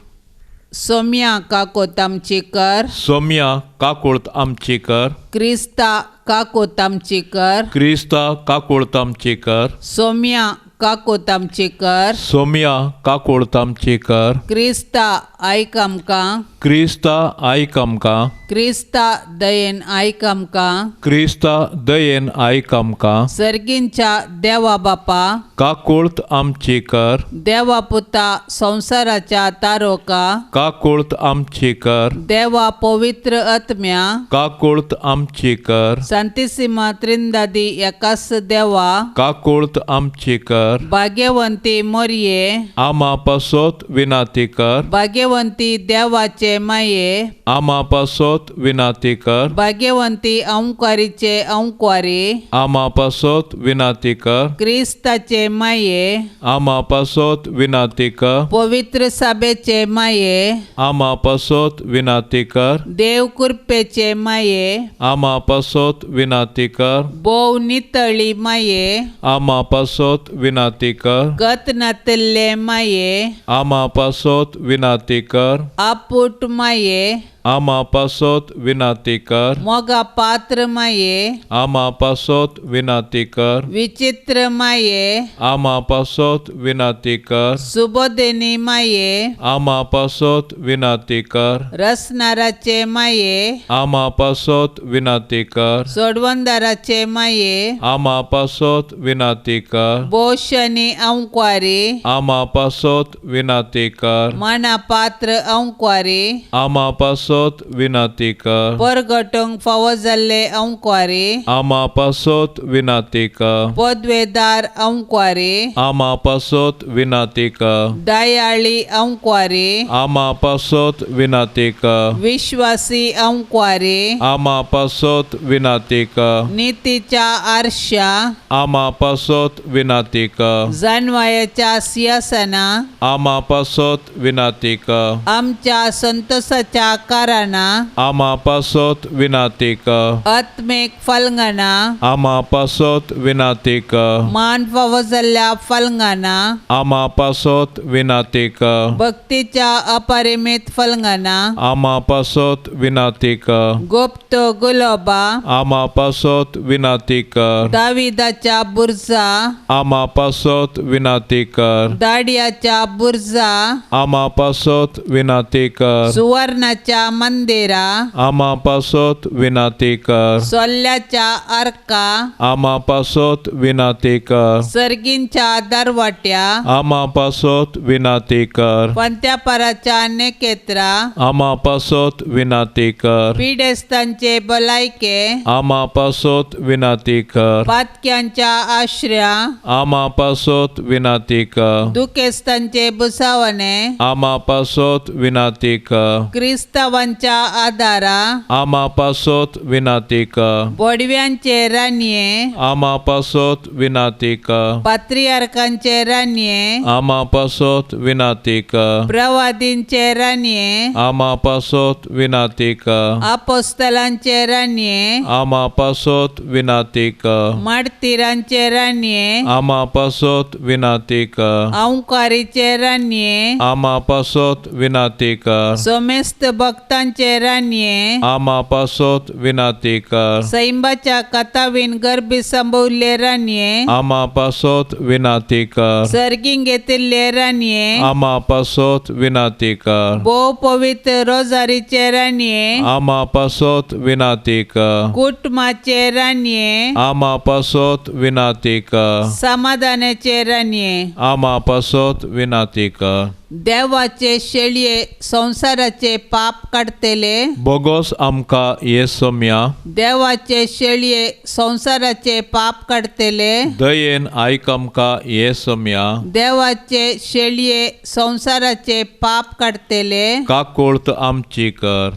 सोम्या काकोत आमची कर. सोम्या काकुळत आमची कर. क्रिस्ता काकोत आमची कर. क्रिस्ता काकुळत आमची कर. सोम्या काकोत आमची कर. सोम्या काकुळत आमची कर. क्रिस्ता आयक आमकां. क्रिस्ता आयक आमकां. क्रिस्ता दयेन आयक आमकां. क्रिस्ता दयेन आयक आमकां. सर्गींच्या देवा बापा, काकुळत आमची कर. देवा पुता संवसाराच्या तारोका, काकुळत आमची कर. देवा पवित्र आत्म्या, काकुळत आमची कर. सांतिसिमा त्रिंदादी एकास देवा, काकुळत आमची कर. भाग्यवंती मोरये, आमा पासत विनाती कर. भाग्यवंती देवाचे माये, आमा पासत विनाती कर. भाग्यवंती अंकारीचे अंकुआरी, आमा पासत विनाती कर. क्रिस्ताचे माये, आमा पासत विनाती कर. पवित्र सभेचे माये, आमा पासत विनाती कर. देव कृपेचे माये, आमा पासत विनाती कर. भोव नितळी माये, आमा पासत विनाती कर. गत नातल्ले माये, आमा पासत विनाती कर. आपूट माये, आमा पासत विनाती कर. मोगा पात्र माये, आमा पासत विनाती कर. विचित्र माये, आमा पासत विनाती कर. सुबोधिनी माये, आमा पासत विनाती कर. रसनाराचे माये, आमा पासत विनाती कर. सोडवंदाराचे माये, आमा पासत विनाती कर. बोशनी अंकुआरी, आमा पासत विनाती कर. माना पात्र अंकुआरी, आमा पासत विनाती कर. परगटूंक फावो जाल्ले अंकुआरी, आमा पासत विनाती कर. पदवेदार अंकुआरी, आमा पासत विनाती कर. दयाळी अंकुआरी, आमा पासत विनाती कर. विश्वासी अंकुआरी, आमा पासत विनाती कर. नितीच्या आरशा, आमा पासत विनाती कर. जानवायाच्या सिंहासना, आमा पासत विनाती कर. आमच्या संतोषाच्या कारणा, आमा पासत विनाती कर. आत्मीक फलंगना, आमा पासत विनाती कर. मान फावो जाल्ल्या फलंगना, आमा पासत विनाती कर. भक्तीच्या अपरिमित फलंगना, आमा पासत विनाती कर. गुप्त गुलोबा, आमा पासत विनाती कर. दाविदाच्या बुर्जा, आमा पासत विनाती कर. दाडियाच्या बुर्जा, आमा पासत विनाती कर. सुवर्णाच्या मंदिरा, आमा पासत विनाती कर. सोल्ल्याच्या अर्का, आमा पासत विनाती कर. सर्गींच्या दरवाट्या, आमा पासत विनाती कर. पंत्यापराच्या नेकेत्रा, आमा पासत विनाती कर. पिडेस्तांचे भलायके, आमा पासत विनाती कर. पातक्यांच्या आश्र्या, आमा पासत विनाती कर. दुखेस्तांचे बुसावणे, आमा पासत विनाती कर. क्रिस्तावांच्या आदारा, आमा पासत विनाती कर. बोडव्यांचे रानये, आमा पासत विनाती कर. पात्रियार्कांचे रानये, आमा पासत विनाती कर. प्रवादींचे रानये, आमा पासत विनाती कर. अपोस्तलांचे रानये, आमा पासत विनाती कर. मार्तीरांचे रानये, आमा पासत विनाती कर. अंकारीचे रानये, आमा पासत विनाती कर. सोमेस्त भक्तांचे भक्तांचे राणये, आमा पासत विनाती कर। सैंबाच्या कथावीन गर्भी संभवल्ले राणये, आमा पासत विनाती कर। सर्गीं घेतिल्ले राणये, आमा पासत विनाती कर। भोव पवित्र रोजारीचे राणये, आमा पासत विनाती कर। कुटुंबाचे राणये, आमा पासत विनाती कर। समाधानाचे राणये, आमा पासत विनाती कर। देवाचे शेळये संवसाराचे पाप काडटले, बोगोस आमकां ये सोम्या। देवाचे शेळये संवसाराचे पाप काडटले, दयेन आयक आमकां ये सोम्या। देवाचे शेळये संवसाराचे पाप काडटले, काकुळत आमची कर।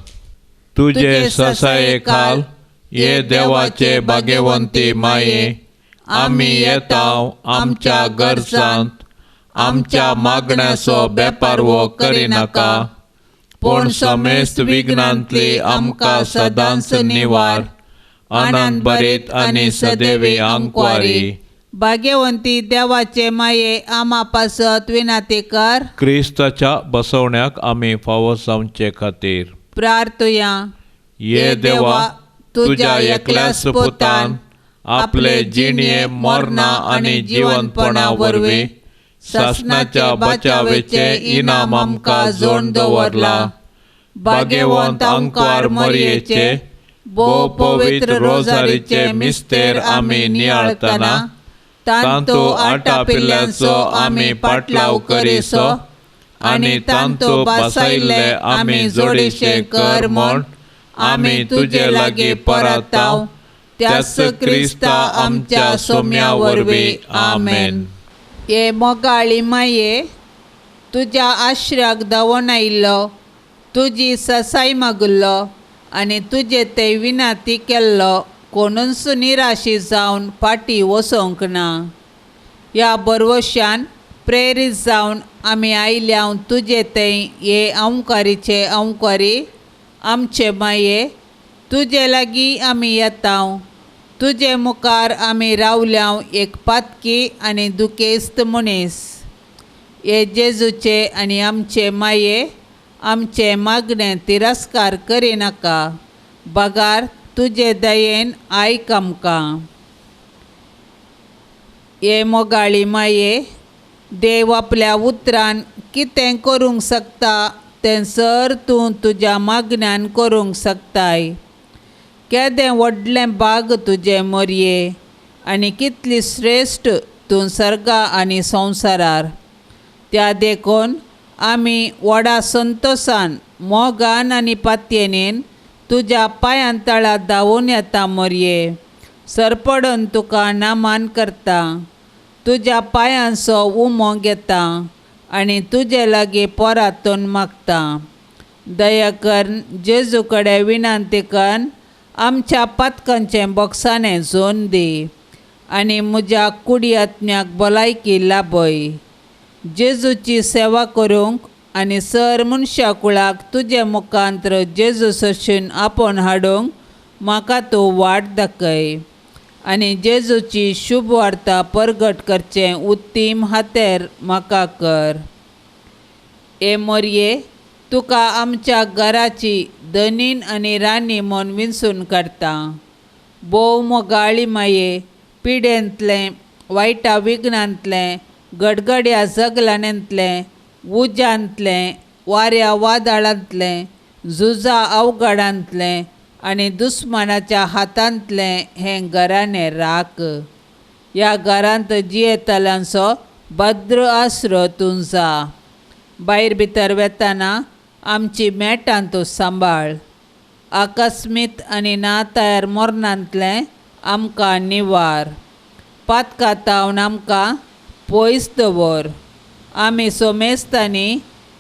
तुजे ससाये खाल ये देवाचे भाग्यवंती माये, आमी येता आमच्या गरजांत, आमच्या मागण्याचो बेपारवो करिनाका, पूण समेस्त विघ्नांतली आमकां सदांच निवार। आनंद भरीत आनी सदैवी आंकवारी। भाग्यवंती देवाचे माये, आमा पासत विनाती कर। क्रिस्ताच्या बसवण्याक आमी फावो जावचे खातीर प्रार्थुया। ये देवा, तुज्या एकल्याच पुतान आपले जिणये मरणा आनी जिवनपणा वरवीं सासणाच्या बचावेचे इनाम आमकां जोड दवरला। भाग्यवंत आंकवार मोरयेचे भोव पवित्र रोजारीचे मिस्तेर आमी नियाळतना तांतू आटापिल्ल्याचो आमी पाटलाव करिसो आनी तांतू बसायिल्ले आमी जोडीशे कर म्हूण आमी तुजे लागीं परताव, त्याच क्रिस्ता आमच्या सोम्या वरवीं। आमेन। ये मोगाळी माये, तुज्या आश्र्याक धांवून आयिल्लो, तुजी ससाय मागिल्लो आनी तुजे ते विनाती केल्लो कोणूच निराशी जावन फाटीं वचोंक ना। ह्या बरवशान प्रेरीत जावन आमी आयल्या तुजे थंय हे अंकारीचे अंकारी आमचे माये, तुजे लागीं आमी येता, तुजे मुखार आमी रावल्या एक पातकी आनी दुखेस्त मनीस। हे जेजूचे आनी आमचे माये, आमचे मागणें तिरस्कार करिनाका, बगार तुजे दयेन आयक आमकां। हे मोगाळी माये, देव आपल्या उतरान कितें करूंक शकता तें सर तूं तुज्या मागण्यान करूंक शकताय। केदें व्हडलें बाग तुजें मोरये आनी कितली श्रेश्ठ तूं सर्गा आनी संवसारार। त्या देखून आमी व्हडा संतोशान मोगान आनी पातयेन तुज्या पांयां तळा धांवून येता मोरये, सरपडून तुका नामान करता, तुज्या पांयांचो उमो घेता आनी तुजे लागीं परातून मागता। दया करून जेजू कडेन विनंती करून आमच्या पातकांचें बोगसाणें जोन दी आनी म्हज्या कुडी आत्म्याक भलायकी लाभय। जेजूची सेवा करूंक आनी सर मनशा कुळाक तुजे मुखांत्र जेजू सरशीन आपोवन हाडूंक म्हाका तूं वाट दाखय आनी जेजूची शुभ वार्ता परगट करचें उत्तीम हातेर म्हाका कर। हे मोरये, तुका आमच्या घराची धनीन आनी राणी म्हूण विंचून काडटा। भोव मोगाळी माये, पिडेंतलें, वायटा विघ्नांतलें, गडगड्या जगलांतलें, उज्यांतलें, वाऱ्या वादळांतलें, झुजा अवघडांतलें आनी दुस्मानाच्या हातांतलें हें घराणें राख। ह्या घरांत जियेतल्यांचो भद्र आसरो तूं जा। भायर भितर वेतना आमची मेटां तूं सांबाळ। आकस्मीत आनी ना तयार मरणांतलें आमकां निवार। पातकां तावन आमकां पयस दवर। आमी सोमेस्तांनी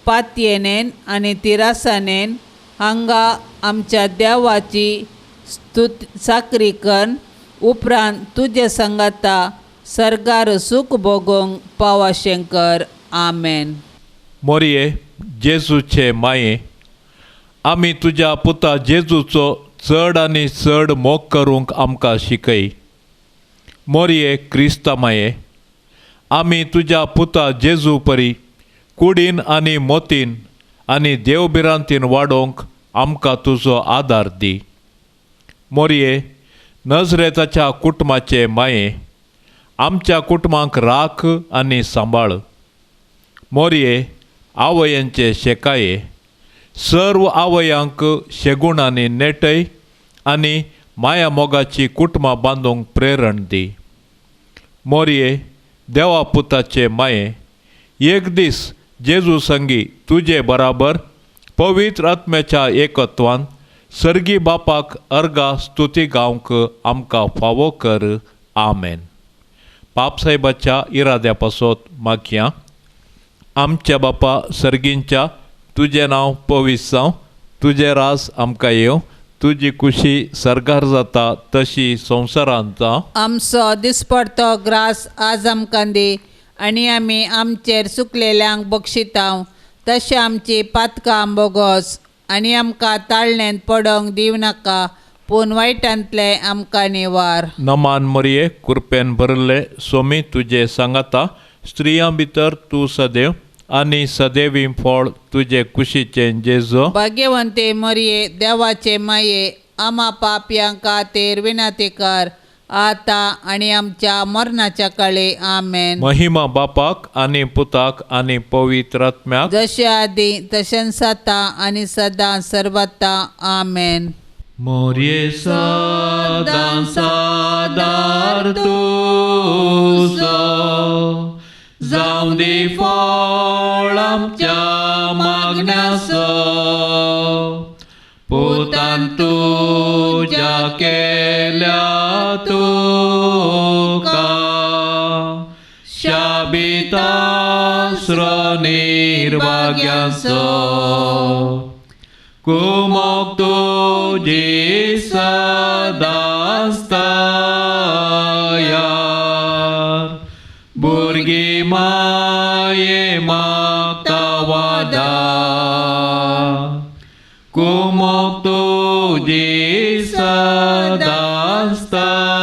पातयेनेन आनी तिरासानेन हांगा आमच्या देवाची स्तुत चाकरी करून उपरांत तुजे सांगाता सर्गार सूख भोगोवंक पावाशें कर। आमेन। मोरये जेजूचे माये, आमी तुज्या पुता जेजूचो चड आनी चड मोग करूंक आमकां शिकय। मोरये क्रिस्ता माये, आमी तुज्या पुता जेजू परी कुडीन आनी मोतीन आनी देवभिरांतीन वाडोवंक आमकां तुजो आदार दी. मोरये नजरेताच्या कुटुंबाचे माये, आमच्या कुटुंबांक राख आनी सांबाळ. मोरये आवयांचे शेकाये, सर्व आवयांक शेगुण आनी नेटय आनी माया मोगाची कुटुंबां बांदूंक प्रेरण दी. मोरये देवा पुताचे माये, एक दीस जेजू संगी तुजे बराबर पवित्र आत्म्याच्या एकत्वान सर्गी बापाक अर्गा स्तुती गावंक आमकां फावो कर. आमेन. पापसाहेबाच्या इराद्या पासत मागया. आमच्या बापा सर्गींच्या, तुजें नांव पवित्र जावं, तुजें रास आमकां येवं, तुजी खुशी सर्गार जाता तशी संवसारांत जावं. आमचो दिसपडतो ग्रास आज आमकां दी आनी आमी आमचेर सुकलेल्यांक बक्षितांव तशें आमची पातकां बोगोस आनी आमकां ताळणेंत पडोंक दिवं नाका पूण वायटांतलें आमकां निवार. नमान मरये, कृपेन भरले सोमी तुजे सांगाता, स्त्रियां भितर तूं सदैव आनी सदैवी फळ तुजे कुशीचें जेजो. भाग्यवंते मरये, देवाचे माये, आमा पापयां खातीर विनंती कर आतां आनी आमच्या मरणाच्या काळे. आमेन. महिमा बापाक आनी पुताक आनी पवित्र आत्म्याक, जशें आदी तशेंच आतां आनी सदां सर्वता. आमेन. मोरये सदां सादार तुजो, जावं दी फळ आमच्या मागण्याचो, पुतान तुज्या केल्या तुका शाबितास्रो निर्भाग्याचो. कुमोक तुजी सदांच तयार, भुरगीं माये मागता वादार. कुमोक तुजी सदांच तयार,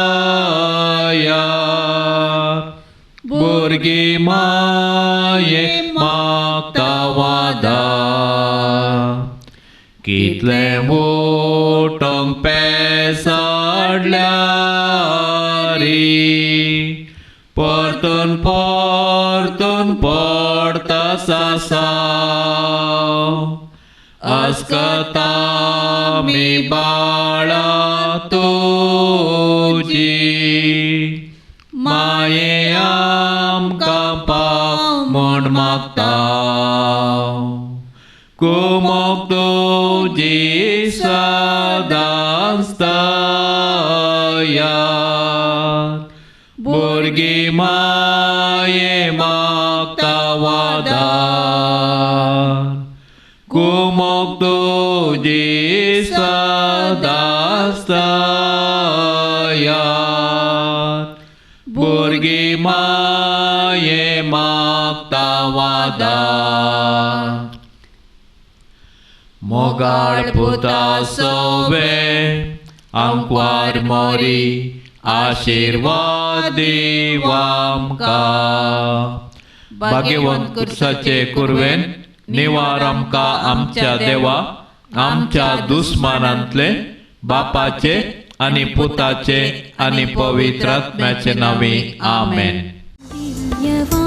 भुरगीं माये मागता वादार. कितलें उठोंक पेसाडल्यारी, परतून परतून पडता सासाव. अस्कता मी बाळा तुजी, माये आमकां पाव म्हूण मागता. कुमोक तुजी सदांच तयार, भुरगीं माये मागता वादार. कुमोक तुजी सदांच तयार, भुरगीं माये मागता वादार. मोगाळ पुता सोवे आंकवार मोरी, आशिर्वाद दीव आमकां. भाग्यवंत कुर्साचे कुरवेन निवार आमकां आमच्या देवा, आमच्या दुस्मानांतले बापाचे आनी पुताचे आनी पवित्र आत्म्याचे नांवी. आमेन. दिव्यवाणी.